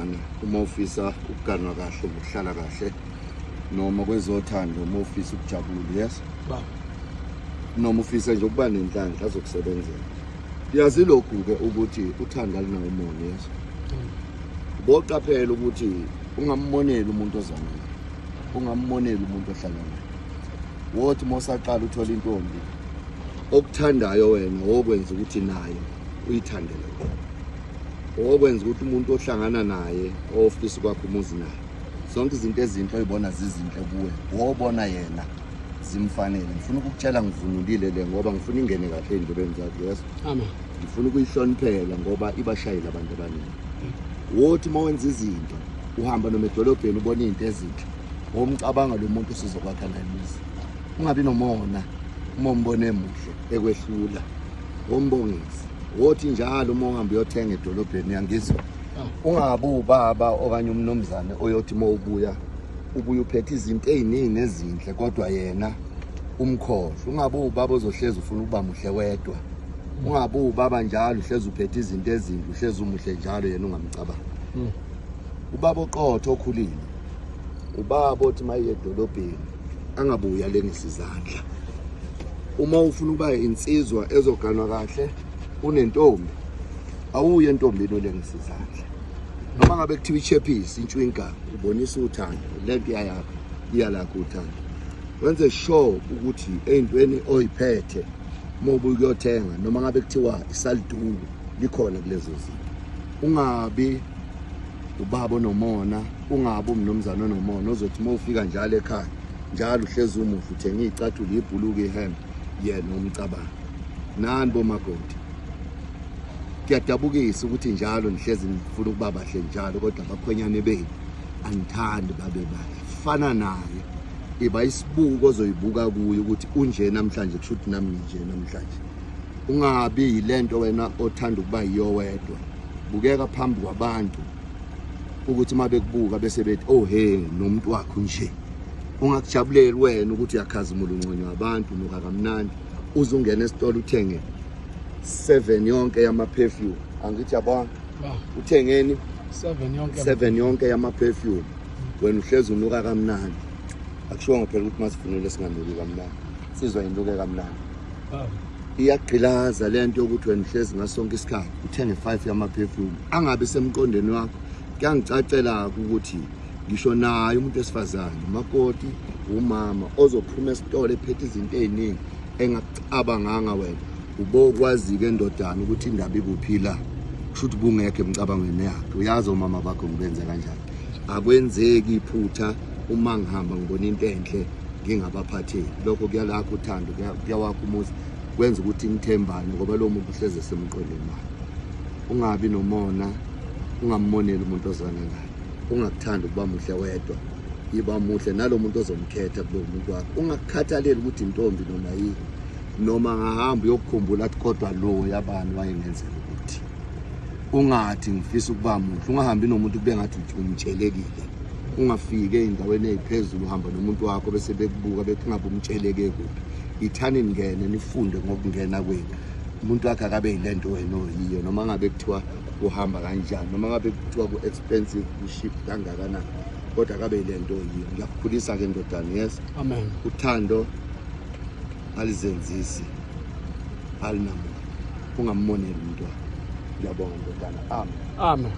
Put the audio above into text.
ndodana, uma ufisa ukuganwa kahle, ukuhlala kahle, noma kwezothando, uma ufisa ukujabula, yes? Baba. Noma ufisa nje ukuba nenhlanhla, azokusebenzela. Yazi lokhu-ke ukuthi uthando alinawo umona, yes? Boqaphela ukuthi ungammoneli umuntu ozana naye, ungammoneli umuntu ohlala naye. Wothi uma usaqala uthola intombi okuthandayo wena, wokwenza ukuthi naye uyithandele wena, okwenza ukuthi umuntu ohlangana naye ofisa ukwakha umuzi naye, zonke izinto ezinhle oyibona zizinhle kuwe, wobona yena zimfanele. Ngifuna ukukutshela ngivunulile le ngoba ngifuna ingene kahle ey'ndlebeni zakho, yes? Amen. Ngifuna ukuyihloniphela ngoba ibashayile abantu abaningi. Wothi uma wenza izinto, uhamba noma edolobheni ubona iy'nto ezinhle, womcabanga lo muntu osuzokwakha naye umuzi. Ungabi nomona uma umbona emuhle ekwehlula, wombongise. Wothi njalo uma uhamba uyothenga edolobheni, uyangizwa, ungabi ubaba okanye umnumzane oyothi uma ubuya ubuye uphethe izinto ey'ningi ezinhle kodwa yena umkhohlwe. Ungabi ubaba ozohlezi ufuna ukuba muhle wedwa, ungabi ubaba njalo uhlezi uphethe izinto ezinhle, uhlezi umuhle njalo, yena ungamcabangi. Ubaba oqotho okhulile, ubaba othi uma iye edolobheni angabuyi alengise izandla. Uma ufuna ukuba insizwa ezoganwa kahle unentombi, awuye entombini olengisa izandla. Noma ngabe kuthiwa ichephisi intshwinga, ubonisa uthando, lento iyayakho, iyalakho uthando. Wenze sure ukuthi ey'ntweni oyiphethe uma ubuya ukuyothenga, noma ngabe kuthiwa isaliduku likhona kulezo zinto. Ungabi ubaba onomona, ungabi umnumzane onomona ozothi uma ufika njalo ekhaya njalo uhlezi umuhle, uthenga iy'cathulo, ibhuluku, ihembe, yena umcabango. Nani bomakoti, kuyadabukisa ukuthi njalo nihlezi nifuna ukuba bahle njalo, kodwa abakhwenyane benu anithandi babe bahle. Fana naye, iba isibuko ozoyibuka kuye ukuthi unje namhlanje, kusho ukuthi nami nginje namhlanje. Ungabi yilento wena othanda ukuba yiyo wedwa. Bukeka phambi kwabantu ukuthi uma bekubuka bese bethi, oh he, nomuntu wakho nje. Ungakujabuleli wena ukuthi uyakhazimula, unconywa abantu, unuka kamnandi, uze ungene esitolo uthenge 7 yonke yama-perfume. Angithi yabona? Uthengeni? 7 yonke. 7 yonke yama-perfume. Wena uhlezi unuka kamnandi. Akushiwo phela ukuthi masivunule singanuki kamnandi. Sizwa inuke kamnandi. Iyagqilaza lento yokuthi wena uhlezi ngasonke isikhathi uthenge 5 yama-perfume. Angabe semqondweni wakho. Kuyangicacela ukuthi ngisho naye umuntu wesifazane, umakoti, umama ozophuma esitolo ephethe izinto ey'ningi engakucabanganga wena, ubokwazi-ke ndodana ukuthi indaba ikuphi la. Kusho ukuthi bungekho emcabangweni yakhe. Uyazi omama bakho ngibenze kanjani. Akwenzeki iphutha uma ngihamba ngibona into enhle ngingabaphatheli. Lokho kuyalakha uthando, kuyawakha umuzi, kwenza ukuthi nithembane ngoba lo muntu uhlezi esemqondweni wakhe. Ungabi nomona, ungammoneli umuntu ozwana naye. Ungakuthandi ukuba muhle wedwa, iba muhle nalo muntu ozomkhetha kulo muntu wakho. Ungakukhathaleli ukuthi intombi noma yini, noma ngahamba uyokukhumbula athi kodwa lo yabani wayengenzela ukuthi. Ungathi ngifisa ukuba muhle, ungahambi nomuntu kube ngathi umtshelekile. Ungafiki ey'ndaweni ey'phezulu uhamba nomuntu wakho bese bekubuka bethi ngabe umtsheleke kuphi. Ithani ningene nifunde ngokungena kwenu. Umuntu wakhe akabe yilento wena oyiyo, noma ngabe kuthiwa kuhamba kanjani, noma ngabe kuthiwa ku-expensive, ku-cheap kangakanani, kodwa akabe yilento oyiyo. Ngiyakukhulisa-ke ndodana, yes? Amen. Uthando alizenzisi, alinamoya. Ungammoneli umuntu wakho. Ngiyabonga ndodana. Amen. Amen.